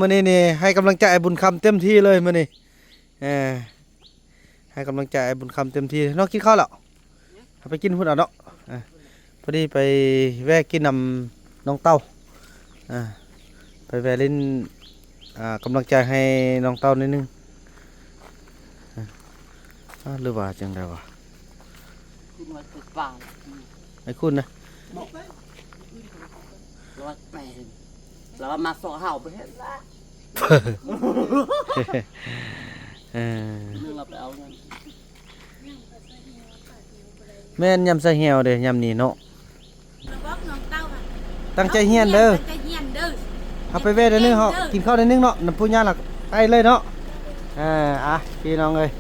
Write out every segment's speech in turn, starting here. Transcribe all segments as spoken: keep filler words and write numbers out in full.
มื้อนี้นี่ให้กำลังใจไอ้บุญคำเต็มที่เลยมื้อนี้ เออ ให้กำลังใจไอ้บุญคำเต็มที่เนาะ กินข้าวแล้ว เอาไปกินพุ้นเอาเนาะ เออ พอดีไปแวะกินนำน้องเต้า อ่า ไปแวะเล่น อ่า กำลังใจให้น้องเต้านิดนึง อ่า อ่า หรือว่าจังใดวะ คุณว่าติดปาก ไอ้คุณนะ บอก แล้วว่าแปลง แล้วว่ามาสอเห่าไปเห็นละ เออ เรื่องเราไปเอาเงิน แม่นยามใส่แหวเด้ ยามนี้เนาะ บอกน้องเต้าค่ะ ตั้งใจเฮียนเด้อ ตั้งใจเฮียนเด้อ เอาไปแว่ได้นึงเฮา เด้อ กินข้าวได้นึงเนาะ น้ำปูย่าหลักไปเลยเนาะ อ่า อ่ะ พี่น้องเอ้ย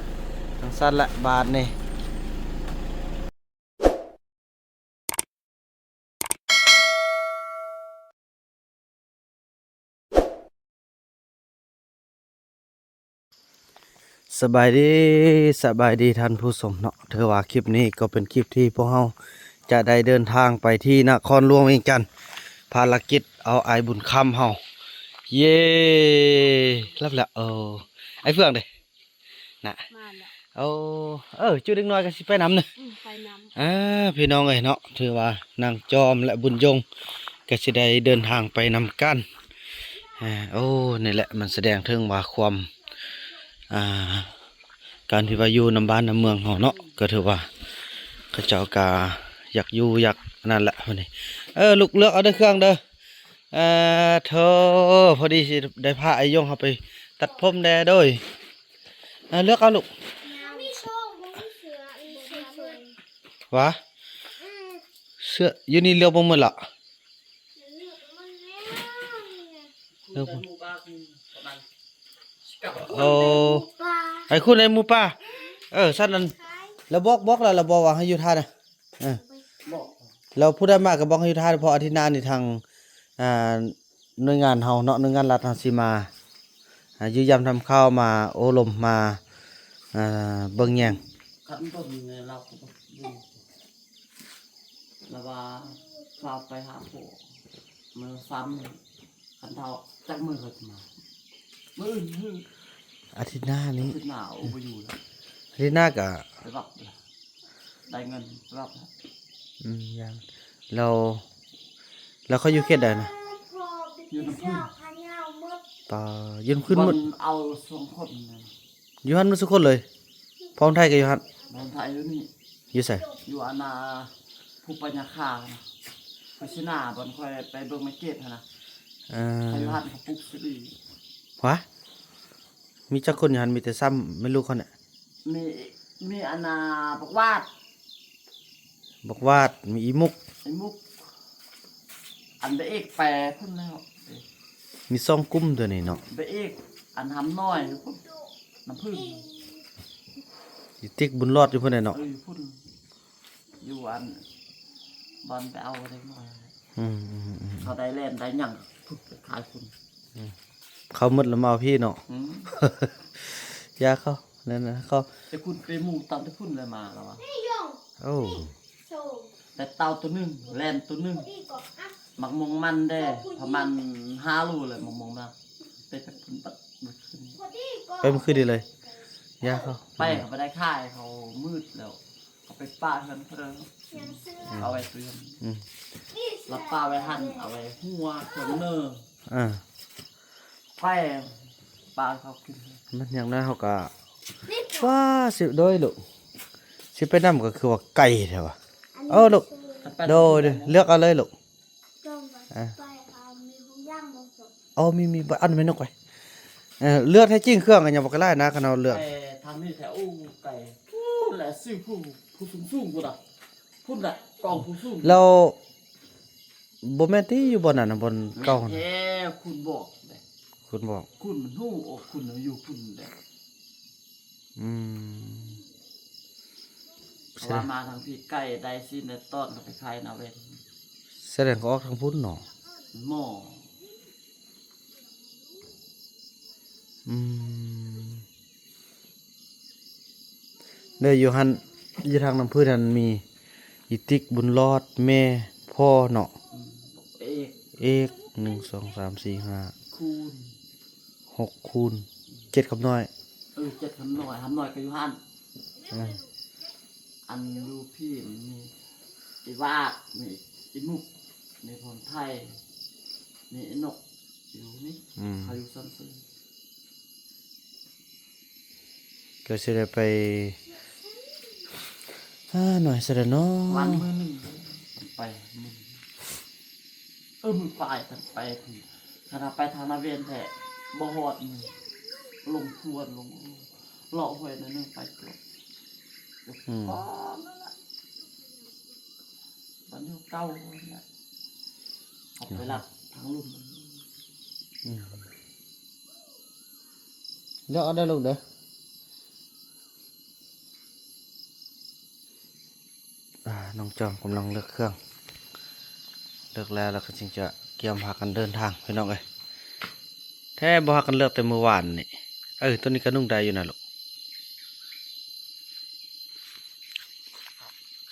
จังซั่นละบาดนี่ สบายดี สบายดีท่านผู้ชมเนาะ ถือว่าคลิปนี้ก็เป็นคลิปที่พวกเราจะได้เดินทางไปที่นครหลวงเวียงจันทน์ ภารกิจเอาไอ้บุญคำเฮา เย้ รับแล้ว เออ ไอ้เฟื่องเด้ น่ะ มาแล้ว โอ้ เออ จุเด็กน้อยก็สิไปนำเนาะ อืม ไปนำ อ่า พี่น้องเอ้ยเนาะ ถือว่านางจอมและบุญยงก็สิได้เดินทางไปนำกัน อ่า โอ้ นี่แหละมันแสดงถึงว่าความ อ่า การที่ว่าอยู่นำบ้านนำเมืองเฮาเนาะ ก็ถือว่าเขาเจ้าก็อยากอยู่อยากนั่นแหละวันนี้ เออ ลูกเลือกเอาเด้อเครื่องเด้อ เอ่อ โธ่ พอดีสิได้พาไอ้ยงเขาไปตัดผมแด่โดย อ่า เลือกเอาลูก มีโชค มีเสือ มีเสือ หวา อืม เสื้ออยู่นี่เลือกบ่หมดละ เลือกบ่ โอ้ ไอ้คุณไอ้หมูป่า เออ สั้นนั้น แล้วบอก บอกแล้ว แล้วบอกว่าให้อยู่ท่านะ เออ บอก แล้วผู้ใดมาก็บอกให้อยู่ท่า เพราะอาทิตย์หน้านี่ทาง อ่า หน่วยงานเฮาเนาะ หน่วยงานรัฐเฮาสิมา อ่า เยี่ยมยามทำข่าว มาโอ้ลม มา อ่า เบิ่งแยง คันต้นเนี่ยเราก็บ่อยู่ แล้วว่าพาไปหาผัว มื้อซ้ำ คันเท่าจักมื้อเขาจะมา มื้ออื่น มื้อ อาทิตย์หน้านี้ อาทิตย์หน้า โอ้ บ่อยู่แล้ว อาทิตย์หน้าก็ ไปรับเลย ได้เงินรับแล้ว อืม ยัง แล้ว แล้วเขาอยู่เขตใดนะ อยู่น้ำผึ้ง ป่า อยู่น้ำผึ้งหมด บ่อนเอาสองคนนะ อยู่หั่นหมดทุกคนเลย พ้องไทยก็อยู่หั่น บ่อนไทยอยู่นี่ อยู่ไส อยู่อันนา ผู้ปัญญาคานะ ไปสินา บ่อนค่อยไปเบิ่งมาเก็ตหั่นนะ เออ เขาอยู่หั่นเขาปลูกสาลี หวา มีจักคนอยู่หั่น มีแต่ซ้ำแม่ลูกเขาเนี่ย มี มีอันนา บักวาด บักวาด มีอีมุก อีมุก อันเบเอกแปรพุ่นแล้ว มีสองกลุ่มตัวนี้เนาะ เบเอก อันหำน้อยอยู่พุ่น น้ำผึ้ง อีติ๊กบุญรอดอยู่พุ่นน่ะเนาะ เออ อยู่พุ่น อยู่อัน บ่อนไปเอาเด็กน้อย อืม อืม อืม เขาได้แล่นได้หยังพุดไปขายพุ้น อืม เขาหมดแล้วมาเอาพี่เนาะ อืม ยาเขา นั่นนะ เขา แต่พุ้นไปหมู่ตามแต่พุ้นเลยมาแล้ววะ โอ้ แต่เต่าตัวหนึ่ง แล่นตัวหนึ่ง หมากม่วงมันเด้ ประมาณห้าโลเลย หมากม่วงมัน ไปแต่พุ้นปัด ไปเมื่อคืนนี้เลย ยาเขา ไปเขาบ่ได้ขาย เขามืดแล้ว เอาไปปะเฮือนเพิ่น เอาไว้เตือน อืม แล้วปะไว้หั่น เอาไว้หัวเครื่องเนอ อ่า ไปปะเขากิน มันอย่างน้อยเขาก็ ว้า สิ โดยลูก สิไปนำก็คือว่าไกลแท้วะ เออลูก โดย เลือกเอาเลยลูก อ่ะ ไปเอามีทุกอย่างมาส่ง โอ้ มี มี อันไม่นกไป เออ เลือกแท้จริงเครื่องกันยังบ่กล้านะ คันเอาเลือก แต่ทางนี้แถวอู้ไกล พู้นแหละ ซื้อผู้ ผู้สูงๆ พุ้นน่ะ พุ้นน่ะ กองผู้สูง แล้ว บ่แม่นติอยู่บ่อนนั้นน่ะ บ่อนเก่าน่ะ แท้ คุณบอกเด้ คุณบอก คุณมันฮู้ โอ้ คุณอยู่คุณเด้ อืม เพราะว่ามาทางพีไก่ได้สิ้นได้ตอนก็ไปขายนาเวน แสดงก็ออกทางพุ้นเนาะ หม้อ อืม เด้อ อยู่หั่น อยู่ทางน้ำพืชหั่นมี อีติ๊ก บุญรอด แม่ พ่อเนาะ อืม เอก เอก หนึ่ง สอง สาม สี่ ห้า คูณ หกคูณเจ็ดคำน้อย เออ เจ็ดคำน้อย คำน้อยก็อยู่หั่น อ่า อันอยู่พี้มันมีไอ้วาด มีไอ้มุก มีพรไทย มีไอ้นก อยู่นี่ อืม เขาอยู่ซ้ำซื่อ ก็สิได้ไป อ่า หน่อยซะแล้วเนาะ วันมื้อหนึ่งไปมื้อหนึ่ง เออ มื้อปลายกันไปพุ่น ขนาดไปทางนาเวนแท้ บ่ฮอดมื้อ ลงทวนลง เลาะห้วยหน่อยหนึ่งไปจบ อืม พอนั่นแหละ บ้านอยู่เก่านั่นแหละ เอาไปลัดทางลุ่ม อืม เลือกเอาได้ลูกเด้อ อ่า น้องจอมกำลังเลือกเครื่อง เลือกแล้ว แล้วก็จึงจะเตรียมพากันเดินทาง พี่น้องเอ้ย แท้บ่พากันเลือกแต่มื้อวานนี่ เออ ตัวนี้ก็นุ่งได้อยู่นะลูก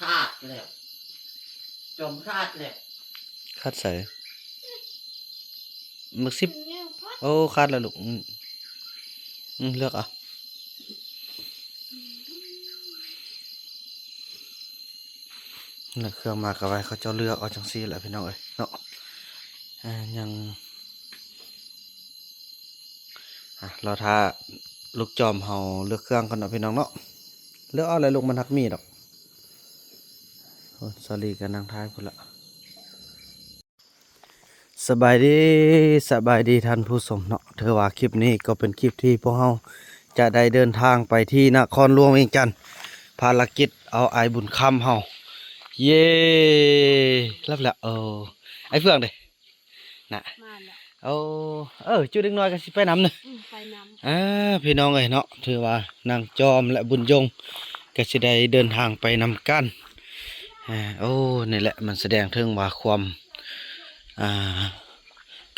ขาดแล้ว จอมขาดแล้ว ขาดใส หมึกสิบ โอ้ ขาดแล้วลูก อืม อืม เลือกเอา เลือกเครื่องมากะไว้ เขาเจ้าเลือกเอาจังซี่แหละพี่น้องเอ้ยเนาะ อ่า ยัง อ่ะ รอท่าลูกจอมเฮาเลือกเครื่องก่อนเนาะพี่น้องเนาะ เลือกเอาอะไรลูก มันฮักมีดอก โอ้ สาลีก็นั่งท้ายพุ่นละ สบายดี สบายดีท่านผู้ชมเนาะ ถือว่าคลิปนี้ก็เป็นคลิปที่พวกเราจะได้เดินทางไปที่นครหลวงเวียงจันทน์ ภารกิจเอาอ้ายบุญคำเฮา เย้ รับแล้ว เออ อ้ายเฟื่องเด้ น่ะ มาแล้ว โอ้ เออ จุเด็กน้อยก็สิไปนำเนาะ อืม ไปนำ อ่า พี่น้องเอ้ยเนาะ ถือว่านางจอมและบุญยงก็สิได้เดินทางไปนำกัน อ่า โอ้ นี่แหละ มันแสดงถึงว่าความ อ่า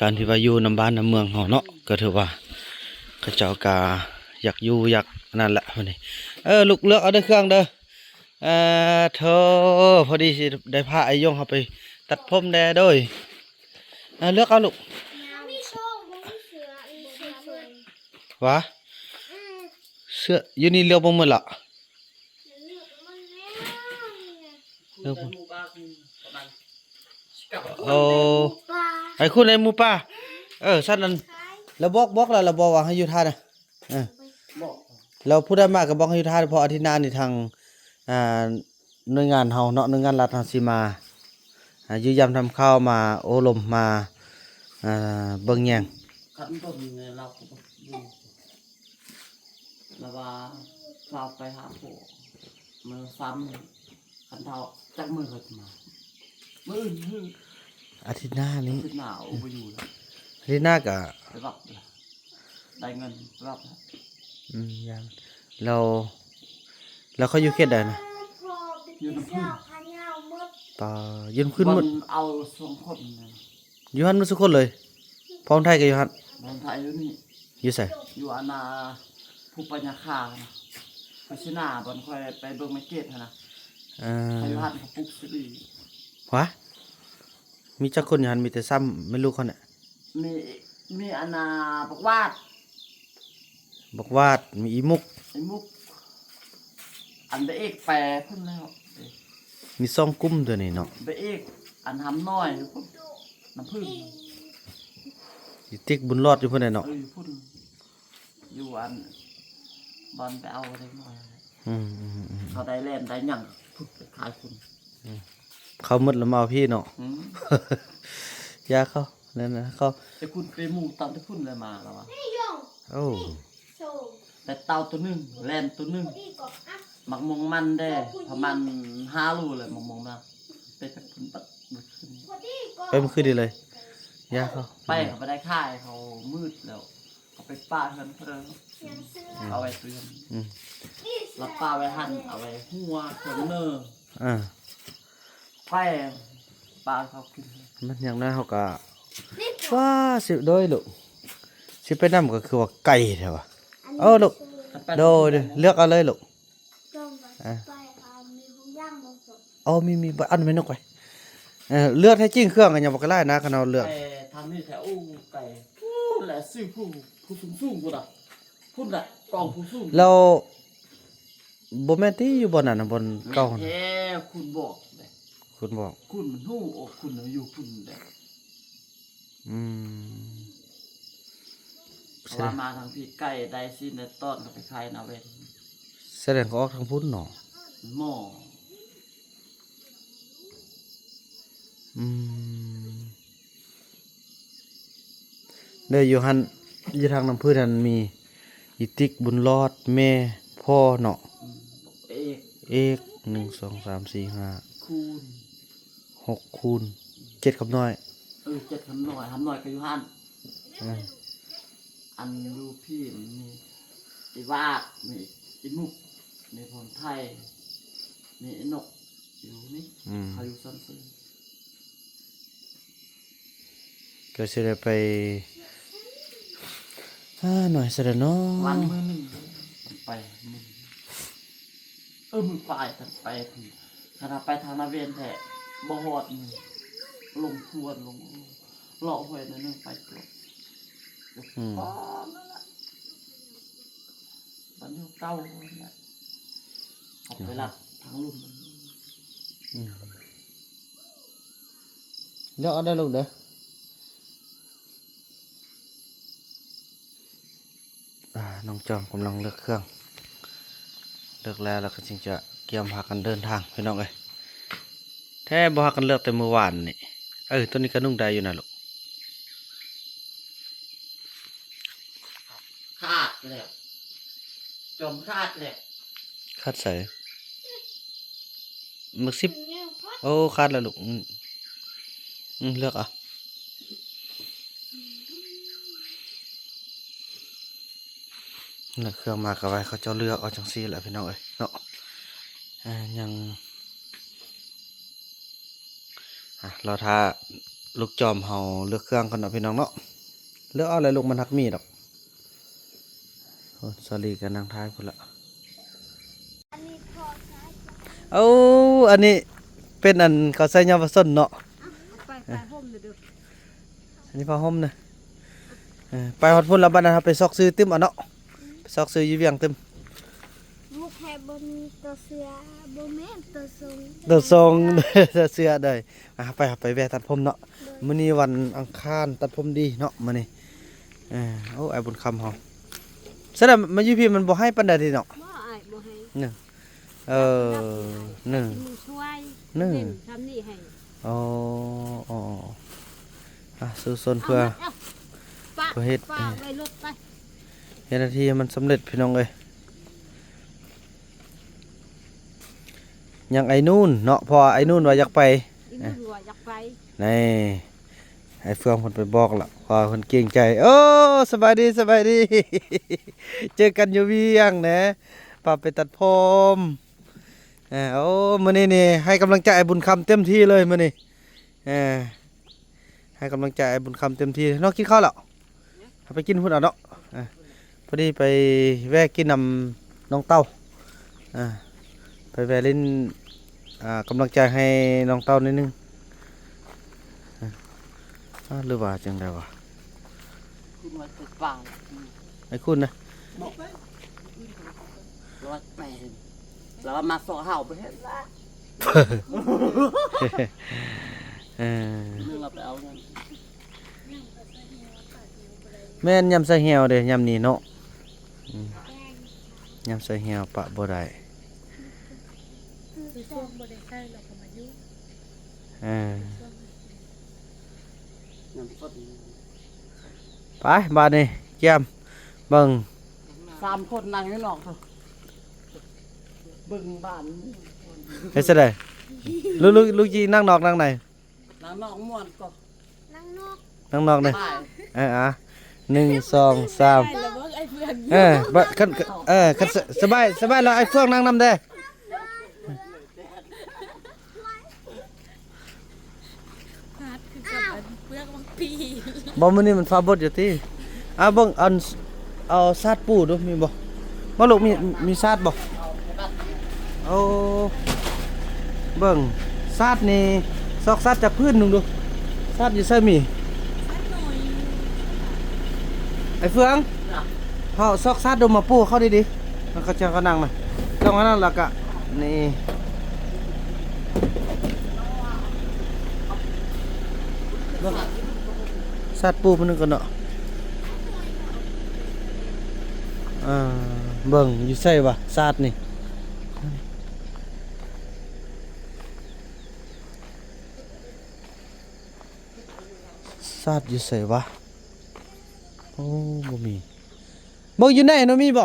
การที่ว่าอยู่นำบ้านนำเมืองเฮาเนาะ ก็ถือว่าเขาเจ้าก็อยากอยู่อยากนั่นแหละ วันนี้ เออ ลูกเลือกเอาเด้อเครื่องเด้อ เอ่อ โธ่ พอดีสิได้พาอ้ายยงเฮาไปตัดผมแด่โดย อ่า เลือกเอาลูก มีโชค บ่มีเสือ อีเสือเลย หวา อืม เสื้ออยู่นี่เลือกบ่หมดละ เลือกมันแล้ว เลือกบ่ โอ้ หมูป่า ให้คุณได้หมูป่า เออ ซั่นนั้น แล้วบอก บอกแล้ว แล้วบอกว่าให้อยู่ท่านะ เออ บอก แล้วผู้ใดมาก็บอกให้อยู่ท่า เพราะอาทิตย์หน้านี่ทาง อ่า หน่วยงานเฮาเนาะ หน่วยงานรัฐเฮาสิมา อ่า เยี่ยมยามทำข่าว มาโอ้ลม มา อ่า เบิ่งแยง คันต้นเนี่ยเราก็บ่อยู่ แล้วว่าพาไปหาผัว มื้อซ้ำ คันเท่าจักมื้อเขาจะมา มื้ออื่น มื้อ อาทิตย์หน้านี้ อาทิตย์หน้าโอ้บ่อยู่แล้ว อาทิตย์หน้าก็ ไปรับเลย ได้เงินรับแล้ว อืม ยัง แล้ว แล้วเขาอยู่เขตใดนะ อยู่น้ำผึ้ง ป่า อยู่น้ำผึ้งหมด บ่อนเอาสองคนนะ อยู่หั่นหมดทุกคนเลย พ่อไทยก็อยู่หั่น พ่อไทยอยู่นี่ อยู่ไส อยู่อานา ผู้ปัญญาคานะ ไปชนะบ่อนค่อยไปเบิ่งไม่เกตนะ เออ เขาอยู่หั่นเขาปลูกสะดี หวา มีจักคนอยู่หั่น มีแต่ซ้ำแม่ลูกเขาเนี่ย มี มีอานาบักวาด บักวาด มีอีมุก อีมุก อันเบเอกไปพุ่นแล้ว มีสองกลุ่มตัวนี้เนาะ เบเอก อันหำน้อยอยู่พุ่น น้ำผึ้ง อีติ๊กบุญรอดอยู่พุ่นน่ะเนาะ เออ อยู่พุ่น อยู่อัน บ่อนไปเอาเด็กน้อย อืม อืม อืม เขาได้แล่นได้หยังพุดไปขายคุณ อืม เขาหมดแล้วมาเอาพี่เนาะ อืม ยาเขา นั่นนะ เขา แต่คุณไปหมู่ตามที่คุณเลยมาแล้ววะ โอ้ แต่เต่าตัวหนึ่ง แล่นตัวหนึ่ง หมากม่วงมันเด้ ประมาณห้าโลเลย หมากม่วงมัน ไปกับคุณปัด ไปเมื่อคืนนี้เลย ยาเขา ไปเขาบ่ได้ขาย เขามืดแล้ว เอาไปปะเฮือนเพิ่น เอาไว้เตือน อืม แล้วปะไว้หั่น เอาไว้หัวเครื่องเนอ อ่า ไปปะเขากิน มันอย่างนั้นเขาก็ ว้า สิโดยลูก สิไปนำก็คือว่าไกลแท้วะ เออลูก โดย เลือกเอาเลยลูก อ่ะ ไปหามีคุณย่างมาส่ง โอ้ มี มี อันไม่นกไป เออ เลือกแท้จริงเครื่องกันยังบ่กล้านะ คันเอาเลือก แต่ทางนี้แถวอู้ไกล แต่ซื้อผู้ผู้สูงสูงพุ้นน่ะพุ้นน่ะกองผู้สูงแล้วบ่แม่นติอยู่บ่อนนั้นน่ะบ่อนเก่าหั่นแท้คุณบอกเด้คุณบอกคุณมันฮู้โอ้คุณอยู่คุณเด้อืมเพราะว่ามาทางพี่ไก่ได้สิ้นได้ตอนก็ไปขายนาเวนแสดงก็ออกทางพุ้นเนาะหมออืม เด้ออยู่หั่นอยู่ทางน้ำพื้นหั่นมีอีติ๊กบุญรอดแม่พ่อเนาะอืมเอกเอกหนึ่งสองสามสี่ห้าคูณหกคูณเจ็ดคำน้อยเออเจ็ดคำน้อยคำน้อยก็อยู่หั่นอืมอันอยู่พี่มีไอ้วาดมีไอ้มุกมีพรไทยมีไอ้นกอยู่นี่อืมเขาอยู่ซ้ำซื้อ ก็สิได้ไปหาหน่อยซะแล้วเนาะวันมื้อหนึ่งไปมื้อเออมื้อปลายกันไปพี่ขนาดไปทางนาเวนแท้บ่ฮอดมื้อลงทวนลงเลาะห้วยหน่อยหนึงไปจบอืมอ๋อนั่นแหละบ้านอยู่เก่านั่นแหละออกไปลัดทางลุ่มอืม เลือกเอาได้ลูกเด้ออ่าน้องจอมกำลังเลือกเครื่อง เลือกแล้วเราก็จึงจะเตรียมพากันเดินทางพี่น้องเอ้ยแท้บ่พากันเลือกแต่มื้อวานนี่เออตัวนี้ก็นุ่งได้อยู่นะลูก ขาดแล้วจมขาดแล้วขาดใส่หมึกสิบโอ้ขาดแล้วลูกอืมอืมเลือกเอาเลือกเครื่องมากะไว้เขาเจ้าเลือกเอาจังซี่แหละพี่น้องเอ้ยเนาะอ่ายัง อ่ะรอถ้าลูกจอมเฮาเลือกเครื่องก่อนเนาะพี่น้องเนาะเลือกเอาอะไรลูกมันหักมีดอกโอ้สาลีก็นั่งท้ายพุ่นละอันนี้พอใช้จ้ะเอาอันนี้เป็นอันเขาใส่เยาวชนเนาะไปไปห่มเด้อเด้ออันนี้ผ้าห่มนะเออไปฮอดพุ่นแล้วบัดนั้นเราไปซอกซื้อตึมเอาเนาะไปซอกซื้ออยู่เวียงตึม ลูกแค่บ่มีตัวเสื้อบ่แม่นตัวทรงตัวทรงตัวเสื้อได้อ่ะไปไปแวะตัดผมเนาะมื้อนี้วันอังคารตัดผมดีเนาะมื้อนี้เออโอ้ไอ้บุญคำเฮาแสดงมาอยู่พี่มันบ่ให้ปานใดเด้เนาะบ่อ้ายบ่ให้หนึ่งเออหนึ่งสิมือช่วยหนึ่งเน้นทำนี่ให้อ๋ออ๋ออ๋ออ่ะสู้ซนเพื่อเอามาเอาปะเพื่อเฮ็ดปะไว้รถไป เฮ็ดหน้าที่ให้มันสำเร็จพี่น้องเอ้ยยังไอ้นู่นเนาะเพราะว่าไอ้นู่นว่าอยากไปอีกรุ่นว่าอยากไปนี่ไอ้เฟืองเพิ่นไปบอกละว่าเพิ่นเกรงใจโอ้สบายดีสบายดีเจอกันอยู่เวียงนะพาไปตัดผมเออโอ้มื้อนี้นี่ให้กำลังใจไอ้บุญคำเต็มที่เลยมื้อนี้เออ ให้กำลังใจไอ้บุญคำเต็มที่เนาะกินข้าวแล้วเอาไปกินพุ้นเอาเนาะอ่ะพอดีไปแวะกินนำน้องเต้าอ่ะไปแวะเล่นอ่ากำลังใจให้น้องเต้านิดนึงอ่ะอ่ะหรือว่าจังใดวะคุณว่าจะฟังไอ้คุณนะร้อยแปดแล้วมาสองเห่าไปเห็นละเออ นึงเราไปเอาเงินแม่นยำใส่แหวเด้ยำนี้เนาะอืมยำใส่แหวปะบ่ได้คือช่วงบ่ได้ใส่เราก็มาอยู่เออไปบาดนี้เกียมเบิ่งสามคนนั่งอยู่นอกเถอะเบิ่งบ้านเฮ็ดจั่งใดลูกลูกลูกจีนั่งนอกนั่งใน นางนอกม่วนก็นางนอกนางนอกเนี่ยไปเอออ่ะหนึ่งสองสามไปแล้วเบิ่งไอ้เพื่อนเออบ่คันเออคันสสบายสบายแล้วไอ้เฟืองนั่งนำเด้พัดคือกับอันเปลือกบางปีบ่มื้อนี้มันฟ้าบดอยู่ติอ่ะเบิ่งอัน เอาซาดปูดูมีบ่บ่ลูกมีมีซาดบ่โอ้เบิ่งซาดนี่ซอกซาดจากพื้นหนึ่งดูซาดอยู่ใส่มีซาดหน่อย ไอ้เฟือง เฮาซอกซาดดมมาปูเข้าดีๆ มันก็จะก็นั่งนะ จ้องอันนั้นแล้วก็ นี่ ซาดปูมันนึงก่อนเนาะ อ่า เบิ่งอยู่ไสวะ ซาดนี่ ซาดอยู่ไสวะ โอ้ บ่มี เบิ่งอยู่ในนั้นมีบ่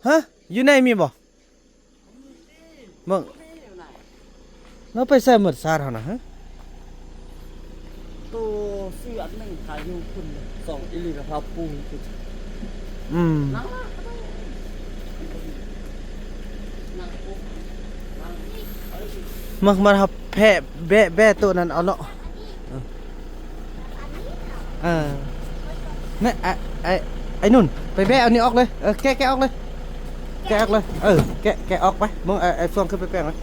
ฮะ อยู่ในมีบ่ เบิ่ง แล้วไปใส่หมดซาดเฮานะ ฮะ ตัวเสื้ออันหนึ่งขายอยู่คุณเลย สองอีหลีกับพาปูคุณ อืม นั่งละ มา มาครับ แพะ แบะ แบะ ตัวนั้นเอาเนาะ เออ เออ นี่ ไอ้ ไอ้ ไอ้นุ่น ไปแบะเอานี่ออกเลย เออ แกะ แกะออกเลย แกะออกเลย เออ แกะ แกะออกไป มึง ไอ้ ไอ้เฟืองขึ้นไปแปลงเลย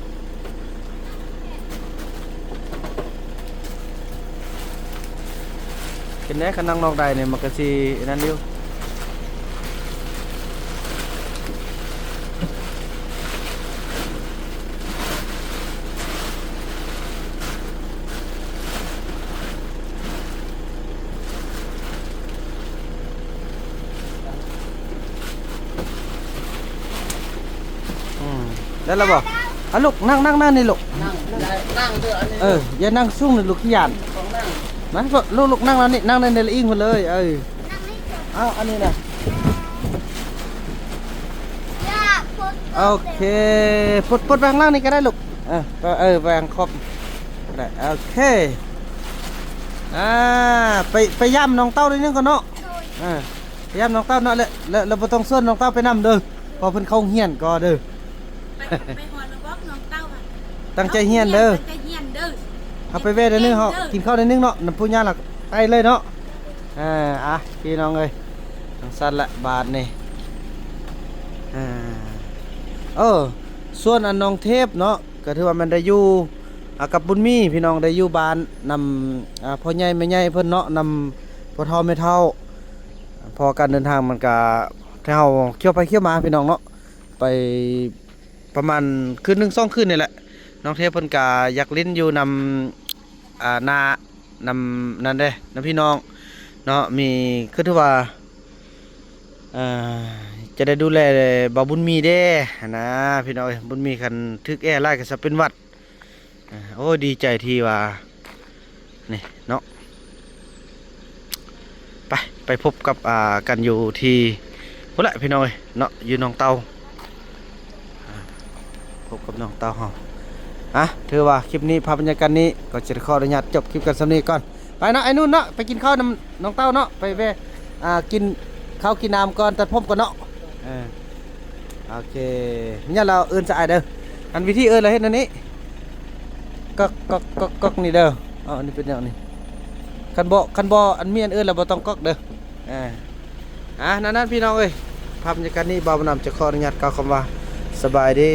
เป็นแน่ คันนั่งนอกได้เนี่ย มันก็สินั่นอยู่ อืม ได้แล้วบ่ อ่ะลูก นั่ง นั่ง นั่งนี่ลูก นั่ง นั่งเถอะ อันนี้ เออ อย่านั่งสูงเลยลูก ขี้ย้าน ของนั่ง มาลูก ลูก นั่งแล้วนี่ นั่งใน ในละอิงไปเลย เออ เอา อันนี้นะ โอเค ปลด ปลดไปข้างล่างนี่ก็ได้ลูก เออ ไป เออ ไปข้างครอบก็ได้ โอเค อ่า ไป ไปย่ำน้องเต้านิดนึงก่อนเนาะ อ่า ไปย่ำน้องเต้าเนาะ แล้ว แล้ว แล้วบ่ต้องชวนน้องเต้าไปนำเด้อ เพราะเพิ่นเข้าโรงเรียนก่อนเด้อ ไป ไปฮอดแล้วบอกน้องเต้าอะ ตั้งใจเรียนเด้อ ตั้งใจเรียนเด้อ เฮาไปแวะเด้อนึง เฮา เด้อ กินข้าวเด้อนึงเนาะ น้ำพุย่าหลักไปเลยเนาะ อ่า อ่ะ พี่น้องเอ้ย จั่งซั่นละบาดนี่ อ่า เออ ส่วนอันน้องเทพเนาะ ก็ถือว่ามันได้อยู่ อ่า กับบุญมี พี่น้อง ได้อยู่บ้านนำ อ่า พ่อใหญ่แม่ใหญ่เพิ่นเนาะ นำพ่อเฒ่าแม่เฒ่า เพราะการเดินทางมันก็ เฮาเที่ยวไปเที่ยวมาพี่น้องเนาะ ไปประมาณคืนหนึ่งสองคืนนี่แหละ น้องเทพเพิ่นก็อยากเล่นอยู่นำ อ่า น้า นำนั่นเด้ นำพี่น้องเนาะ มี คือถือว่า อ่า จะได้ดูแลบ่าวบุญมีเด้หั้นนะ พี่น้องเอ้ย บุญมีคันถืกแอหลายก็สิเป็นหวัด อ่า โอ้ย ดีใจที่ว่า นี่เนาะ ไป ไปพบกับ อ่า กันอยู่ที่พุ้นแหละพี่น้องเอ้ยเนาะ อยู่หนองเต่า อ่า พบกับหนองเต่าเฮา อ่ะ ถือว่าคลิปนี้ ภาพบรรยากาศนี้ ก็จะขออนุญาตจบคลิปกันส่ำนี้ก่อน ไปเนาะ ไอ้นุ่นเนาะ ไปกินข้าวนำหนองเต่าเนาะ ไปแวะ อ่า กินข้าวกินน้ำก่อน ตัดผมก่อนเนาะ เออ โอเค เนี่ยเราเอิ้นสะอายเด้อ อันวิธีเอิ้นเราเฮ็ดอันนี้ ก๊อก ก๊อก ก๊อก ก๊อกนี่เด้อ เอาอันนี้เป็นอย่างนี้ คันบ่ คันบ่อันมีอันเอิ้นเราบ่ต้องก๊อกเด้อ อ่า อ่ะ นั่นๆ พี่น้องเอ้ย ภาพบรรยากาศนี้ บ่าวบุญนำจะขออนุญาตกล่าวคำว่า สบายดี